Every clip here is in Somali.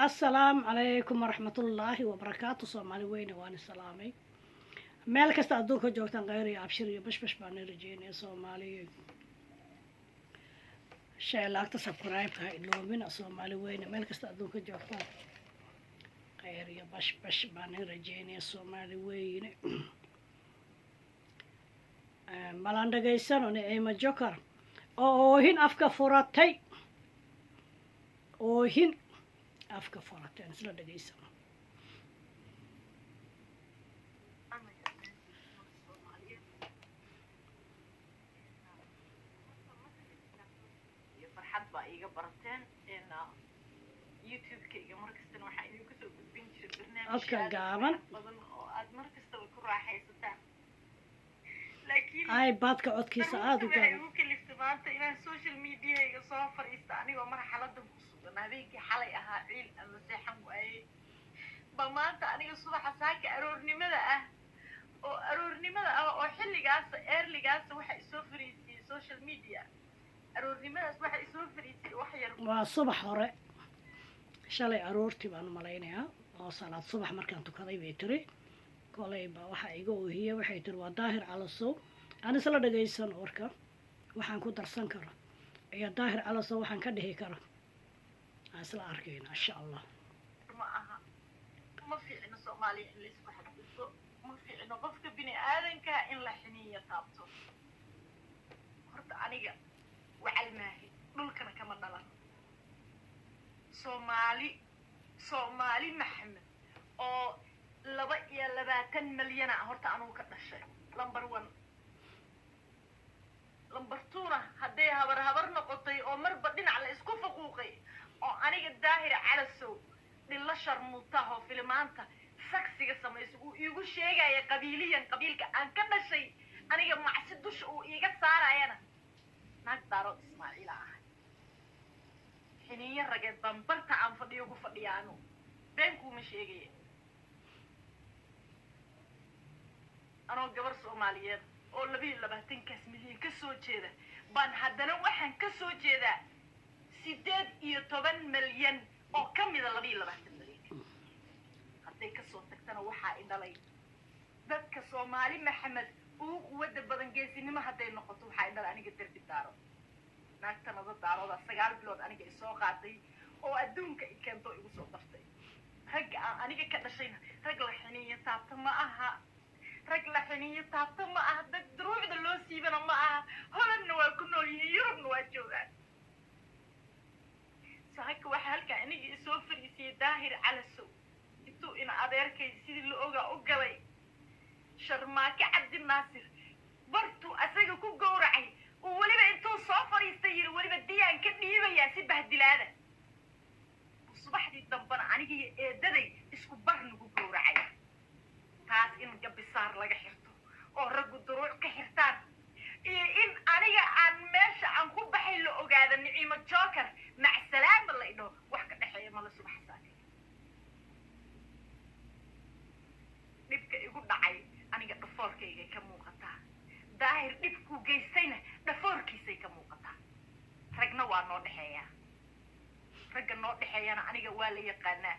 Assalaamu calaykum waraxmatullaahi wabarakaatu. Soomaali weyne, waan salaamay meel kasta adduunka joogtaan. Kheyr iyo abshir iyo bashbash baan rajeynaya. Soomaaliya, share, like-ta, subscribe-ka ha iloobina. Soomaali weyne, meel kasta adduunka joogtaan, kheyr iyo bashbash baan rajeynaya. Soomaali weyne, malaan dhegaysano Niciimo Joker oo oohin afka furatay, oohin afka furatay. Aan isla dhegaysano. Iyo farxad baa iiga barateen YouTube-kayga. Markastana waxaa idinku soo gudbin jiray barnaamij codka aad u gaaban farxad badan oo aad mar kastaba ku raaxaysataan, laakiin iPadka codkiisa aada u daruurta waxay gaaban. igu kaliftay maanta inaan social mediahayga soo fadhiista anigoo marxaladan ku sugan. Habeenkii xalay ahaa ciil aan la seexan waayey ba maanta aniga subaxa saaka aroornimada ah oo aroornimada ah oo xilligaas earlygaas waxa isoo fariisiyey social media. Aroornimadaas waxa isoo fariisiyey wax yar. Waa subax hore, shalay aroortii baan u malaynayaa, oo salaad subax markaan tukaday bay tiri. Koleyba waxa iga oohiye, waxay tiri, waa Daahir Calasow. Aan isla dhagaysano warka, waxaan ku darsan karo iyo Daahir Calasow waxaan ka dhihi karo aan isla arkayna, insha Allah. Ma aha, ma fiicno Soomaaliya in laysku xadgudbo, ma fiicno qofka bini aadanka in la xiniiyo taabto. Horta aniga wacal maahi, dhulkana kama dhalan. Soomaali, Soomaali Maxamed oo 22 malyana horta anugu ka dhashay, number one. Number two-na, hadday habar habar noqotay oo marba dhinac la isku faquuqay oo aniga Daahir Calasow dhillo sharmuutahoo filimaanta saksiga samayso uu iigu sheegaya qabiiliyan qabiilka aan ka dhashay, aniga macsi dusha uu iiga saarayana, naag Daarood Ismaaciila ahay, xiniinyo rageed baan barta aan fadhiyo ku fadhiya. Anu been kuuma sheegaya, anoo gabar Soomaaliyeed oo 22-kaas milyan ka soo jeeda baan haddana waxaan ka soo jeedaa 18 milyan oo ka mida 22 milyan. Hadday kasoo tagtana, waxaa i dhalay dadka Soomaali Maxamed ugu quwadda badan geesinimo hadday noqoto. Waxaa i dhalay aniga derbi Daaro, naagtanada Daarooda 9 bilood aniga isoo qaatay oo adduunka i keento, igu soo dartay. Ragga aan aniga ka dhashayna rag la xiniiyo taabta ma aha, rag la xiniiyo taabta ma aha, dad duruucda loo siibana ma aha. Holandna waa ku nool yihiin, Yurubna waa joogaan. Saaka waxaa halkaa aniga isoo fariisiyey Daahir Calasow intuu ina adeerkay sidii la ogaa u galay Sharmaake Cabdinaasir bartuu asaga ku gowracay, uu weliba intuu soo fadhiistay yiri weliba diyaan ka dhiibayaa si bahdilaada. Subaxdii dambana aniga iyo eedaday isku bar nagu gowracay. Taas in gabisaar laga xirto oo raggu duruuc ka xirtaan iyo in aniga aan meesha aan ku baxay la ogaada, Niciimo Joker macsalaama la idho, wax ka dhexeeya mala. Subax saaka dhibka igu dhacay aniga dhafoorkaygay ka muuqataa, Daahir dhibkuu geystayna dhafoorkiisay ka muuqataa. Ragna waa noo dhexeeyaa, ragga noo dhexeeyana aniga waa la yaqaanaa.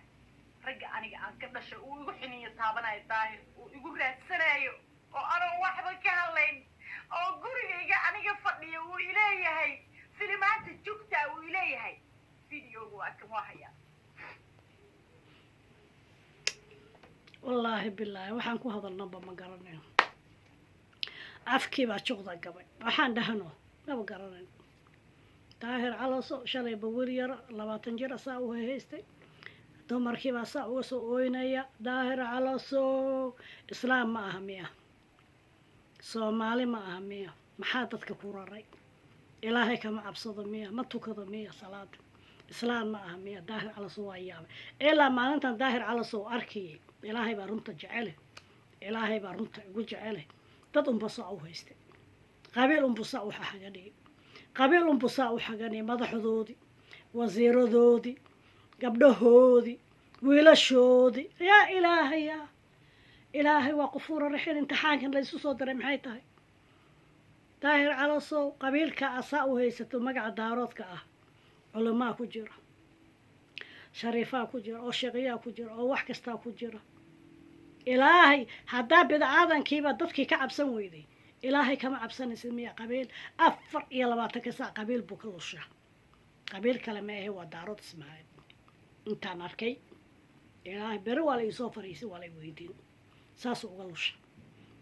Ragga aniga aan ka dhashay uu igu xiniyo taabanayo Daahir, uu igu raadsanayo oo anoon waxba ka hadlayn oo gurigayga aniga fadhiya uu ileeyahay filimaanta jugtaa uu ileeyahay. Videoga waa kan, waa hayaa. Wallaahi bilaahi, waxaan ku hadalnaba ma garanayo. Afkii baa juqda gabay, waxaan dhahno maba garanayn. Daahir Calaso shalayba wiil yaro 20 jir saa u haystay, dumarkiibaa saa uga soo ooynaya. Daahir Calaso islaam ma aha miya? Soomaali ma aha miya? Maxaa dadka ku raray? Ilaahay kama cabsado miya? Ma tukado miya salaada? Islaam ma aha miya Daahir Calaso? Waa yaabay ilaa maalintan Daahir Calaso arkayay. Ilaahay baa runta jecele, Ilaahay baa runta igu jecele. Dad unba saa u haystay, qabiil unbu saa u xaganayay, qabiil unbu saa u xaganayay. Madaxdoodii, wasiiradoodii, gabdhahoodii, wiilashoodii, yaa Ilaahay, yaa Ilaahay, waa qufuura raxiim. Imtixaankan la isu soo diray maxay tahay? Daahir Calasow, qabiilka asaa u haysato magaca Daaroodka ah, culamaa ku jira. Shariifaa ku jira oo sheeqyaa ku jira oo wax kastaa ku jira. Ilaahay haddaa bidcaadankiiba dadkii ka cabsan weyday, Ilaahay kama cabsanaysid miya? Qabiil 24-ka saac qabiil buu ka lushaa. Qabiil kale ma ahe, waa Daarood Ismaaciil intaan arkay. Ilaahay beri waa la iisoo fariisay, waa la weydiin, saasuu uga lusha.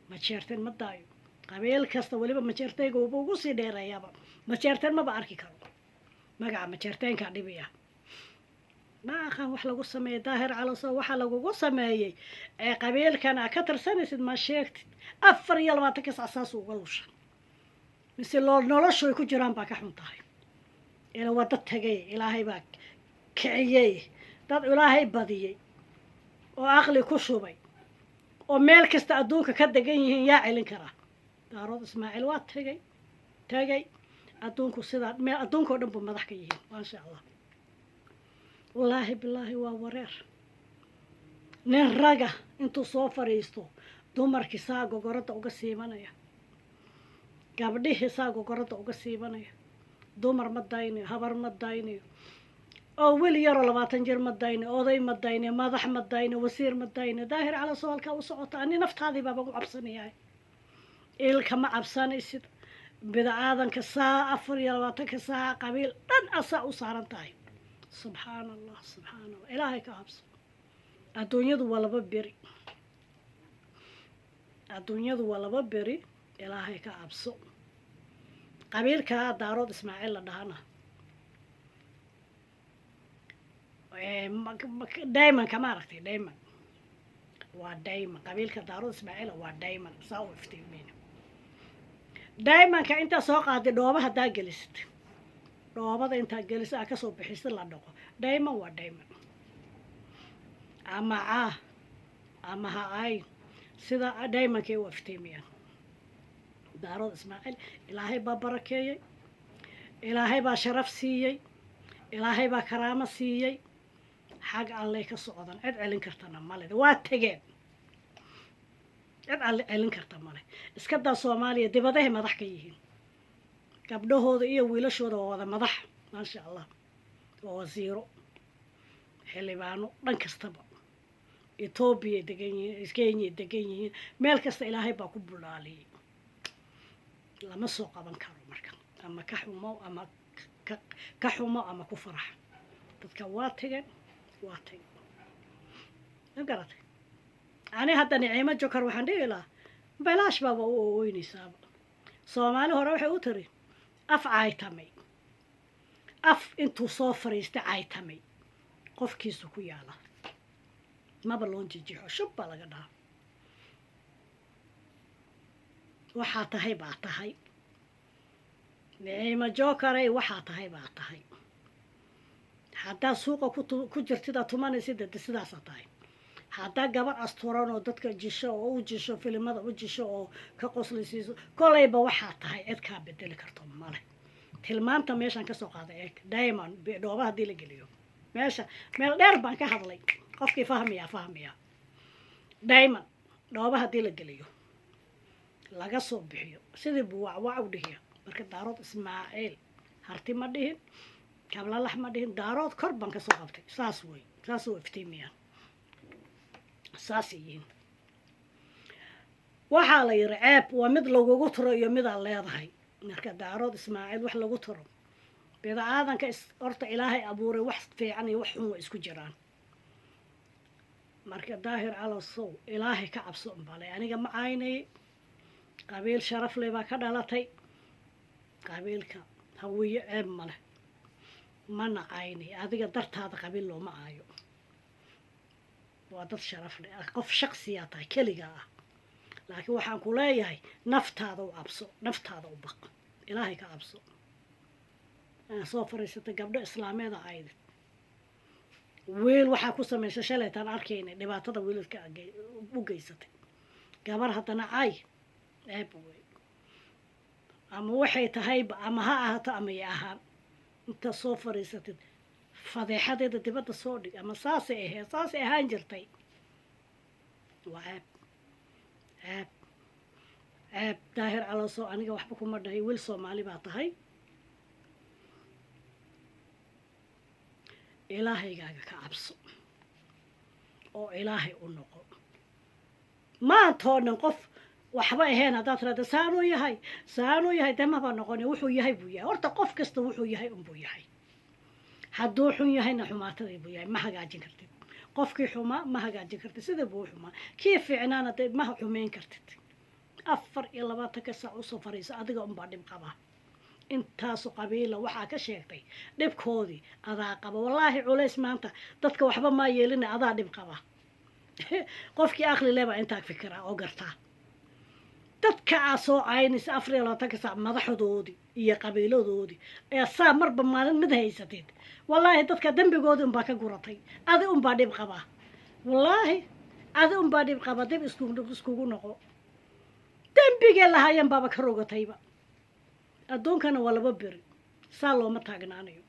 Majeerteen ma daayo, qabiil kasta weliba majeerteyga wuba ugu sii dheereeyaaba. Majeerteen maba arki karo, magaca majeerteenkaa dhibaya. Ma aqaan wax lagu sameeyey Daahir Calaso, waxa lagugu sameeyey ee qabiilkan aa ka tirsanaysid ma sheegtid. 24-ka sac saasuu uga lusha, mise loo noloshu ay ku jiraan baa ka xun tahay. Ila waa dad tagay, Ilaahay baa kiciyey, dad Ilaahay badiyey oo aqli ku shubay oo meel kasta adduunka ka degan yihiin, yaa celin karaa? Daarood Ismaaciil waa tagay, tagay adduunku sidaa meel adduunka oo dhan buu madax ka yihiin, maasha Allah. Wallaahi bilaahi waa wareer. Nin raga intuu soo fadhiisto dumarkii saa gogoradda uga siibanaya, gabdhihii saa gogoradda uga siibanaya, dumar ma daynayo, habar ma daynayo, oo weli yaroo 20 jir ma daynayo, oday ma daynayo, madax ma daynayo, wasiir ma daynayo. Daahir Calaso, halkaa u socota ani naftaadii baaba u cabsanayahay. Ilka ma cabsanaysid, bidcaadanka saa 24-ka saaca qabiil dhan asaa u saaran tahay. Subxaana Allah, subxaana Allah, Ilaahay ka cabso. Adduunyadu waa laba beri, adduunyadu waa laba beri. Ilaahay ka cabso. Qabiilkaa Daarood Ismaaciil la dhahana diamondka ma aragtay? Diamond waa diamond. Qabiilka Daarood Ismaaciila waa diamond, saa u iftiimeyna diamondka. Intaa soo qaaday dhooba haddaa gelisid, dhoobada intaa gelisid aa kasoo bixisid, la dhaqo, diamond waa diamond. Ama caa ama ha cayn, sida diamondkay u iftiimiyaan. Daarood Ismaaciil Ilaahay baa barakeeyey, Ilaahay baa sharaf siiyey, Ilaahay baa karaamo siiyey. Xag Allay ka socdan, cid celin kartana male. Waa tegeen, cid alle celin karta male. Iska daa Soomaaliya, dibadahay madax ka yihiin. Gabdhahooda iyo wiilashooda waa wada madax, maasha Allah, waa wasiiro, xildhibaano, dhan kastaba. Etoobiyay degan yihiin, Kenyay degan yihiin, meel kasta Ilaahay baa ku bulaaliyey. Lama soo qaban karo. Marka ama ka xumo ama ka xumo ama ku farax, dadka waa tageen, waa tageen, ma garatay? Ani hadda Niciimo Jokar waxaan dhihi lahaa, balaash baaba u ooweynaysaaba. Soomaali hore waxay u tiri, af caaytamay, af intuu soo fariistay caaytamay, qofkiisu ku yaala maba loo jijixo, shub baa laga dhahaa. Waxaa tahay baa tahay, Niciimo Jokaray, waxaa tahay baa tahay. Haddaa suuqa ku jirtid aad tumanaysid, de sidaasaa tahay. Haddaa gabar asturan oo dadka jisho oo u jisho filimada u jisho oo ka qoslaysiiso, kolayba waxaa tahay cid kaa bedeli karto male. Tilmaanta meeshaan kasoo qaaday eeg, diamond dhooba haddii la geliyo meesha, meel dheer baan ka hadlay, qofkii fahmaya fahmaya. Diamond dhooba haddii la geliyo laga soo bixiyo, sidii buu wacwac u dhihiya. Marka Daarood Ismaaciil Harti ma dhihin, Kablalax ma dhihin, Daarood kor baan kasoo qabtay. Saas wey, saas u iftiimiyaan, saasay yihiin. Waxaa la yidhi ceeb waa mid lagugu turo iyo midaad leedahay. Marka Daarood Ismaaciil wax lagu turo, bidcaadanka horta Ilaahay abuuray wax fiican iyo wax xun waa isku jiraan. Marka Daahir Calasow, Ilaahay ka cabso umbale. Aniga ma caynay, qabiil sharaf leh baa ka dhalatay, qabiilka Hawiye ceeb male, mana caynay. Adiga dartaada qabiil looma caayo, waa dad sharaf leh. Qof shaksiyaa tahay keligaa ah, laakiin waxaan ku leeyahay naftaada u cabso, naftaada u baq, Ilaahay ka cabso. Soo fariisatay gabdho islaameeda caydid, wiil waxaa ku samaysay shalaytaan arkaynay dhibaatada wiilalka u geysatay. Gabar haddana cay, ceeb wey. Ama waxay tahayba ama ha ahaato ama ya ahaan, intaad soo fadhiisatid fadeexadeeda dibadda soo dhig, ama saasay ahayd, saasay ahaan jirtay, waa ceeb, ceeb, ceeb. Daahir Caloso, aniga waxba kuma dhahay, wiil Soomaali baa tahay. Ilaahaygaaga ka cabso oo Ilaahay u noqo. Maantoo dhan qof waxba ahayn haddaad tirahda saanuu yahay, saanuu yahay, dee maba noqoni. Wuxuu yahay buu yahay. Horta qof kasta wuxuu yahay unbuu yahay. Hadduu xun yahayna, xumaatadii buu yahay, ma hagaajin kartid. Qofkii xumaa ma hagaajin kartid, sida buu xumaa. Kii fiicnaana dee ma xumeyn kartid. 24-ka saac usoo fariiso, adiga unbaa dhib qabaa. Intaasu qabiila waxaa ka sheegtay, dhibkoodii adaa qaba. Wallaahi, culays maanta dadka waxba maa yeelina, adaa dhib qaba. Qofkii aqli le baa intaa fikiraa oo gartaa. Dadka aa soo caynaysa 24-ka saac, madaxdoodii iyo qabiiladoodii ee saa marba maalin mid haysatid, wallaahi dadka dembigoodii unbaa ka guratay. Adi unbaa dhib qabaa, wallaahi adi unbaa dhib qaba. Dib iskugu noqo. Dembigee lahaayeen baaba ka rogatayba. Adduunkana waa laba beri, saa looma taagnaanayo.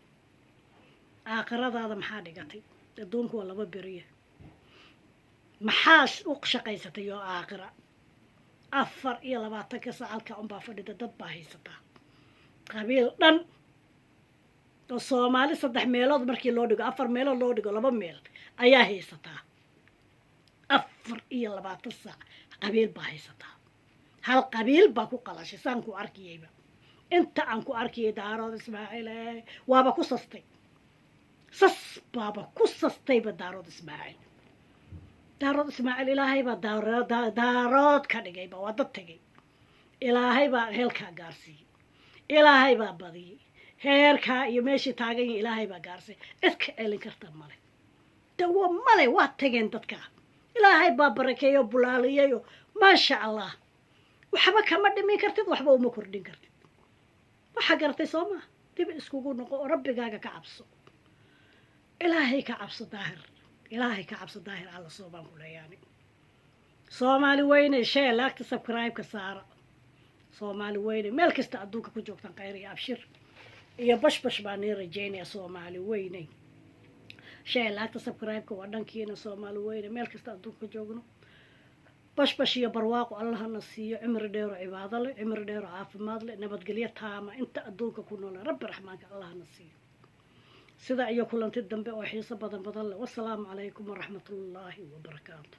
Aakhiradaada maxaa dhigatay? Adduunku waa laba beriya. Maxaa u shaqaysatay oo aakhira? 24-ka saac halkaa unbaa fadhida, dad baa haysataa, qabiil dhan oo Soomaali saddex meelood markii loo dhigo, afar meelood loo dhigo, laba meel ayaa haysataa. 24 saac qabiil baa haysataa, hal qabiil baa ku qalashay. Saan ku arkiyayba, inta aan ku arkiyay, Daarood Ismaaciil waaba ku sastay, sas baaba ku sastayba. Daarood Ismaaciil, Daarood Ismaaciil, Ilaahay baa Daarood ka dhigayba, waa dad tegay. Ilaahay baa heelkaa gaarsiiyey, Ilaahay baa badiyey heerkaa iyo meeshii taagan yahay. Ilaahay baa gaarsiiyey, cid ka celin karta male, dawo male. Waa tageen dadka, Ilaahay baa barakeeyo, bulaaliyayo, maasha Allah. Waxba kama dhimin kartid, waxba uma kordhin kartid. Waxaa garatay soo maa? Dib iskugu noqo oo Rabbigaaga ka cabso. Ilaahay ka cabso, Daahir. Ilaahay ka cabso, Daahir Alla soo baan ku leeyaani. Soomaali weyne, share, like-ta, subscribe-ka saara. Soomaali weyne, meel kasta adduunka ku joogtaan, khayr iyo abshir iyo bashbash baa nii rajaynaya. Soomaali weyne, share, like-ta, subscribe-ka waa dhankiina. Soomaali weyne, meel kasta adduunka ka joogno, bashbash iyo barwaaqo Allahana siiyo, cimri dheero cibaado leh, cimri dheero caafimaad leh, nabadgelyo taama inta adduunka ku noole Rabbi Raxmaanka Allahana siiyo. Sida iyo kulanti dambe oo xiiso badan badan leh. Wasalaamu calaykum waraxmatullaahi wabarakaatu.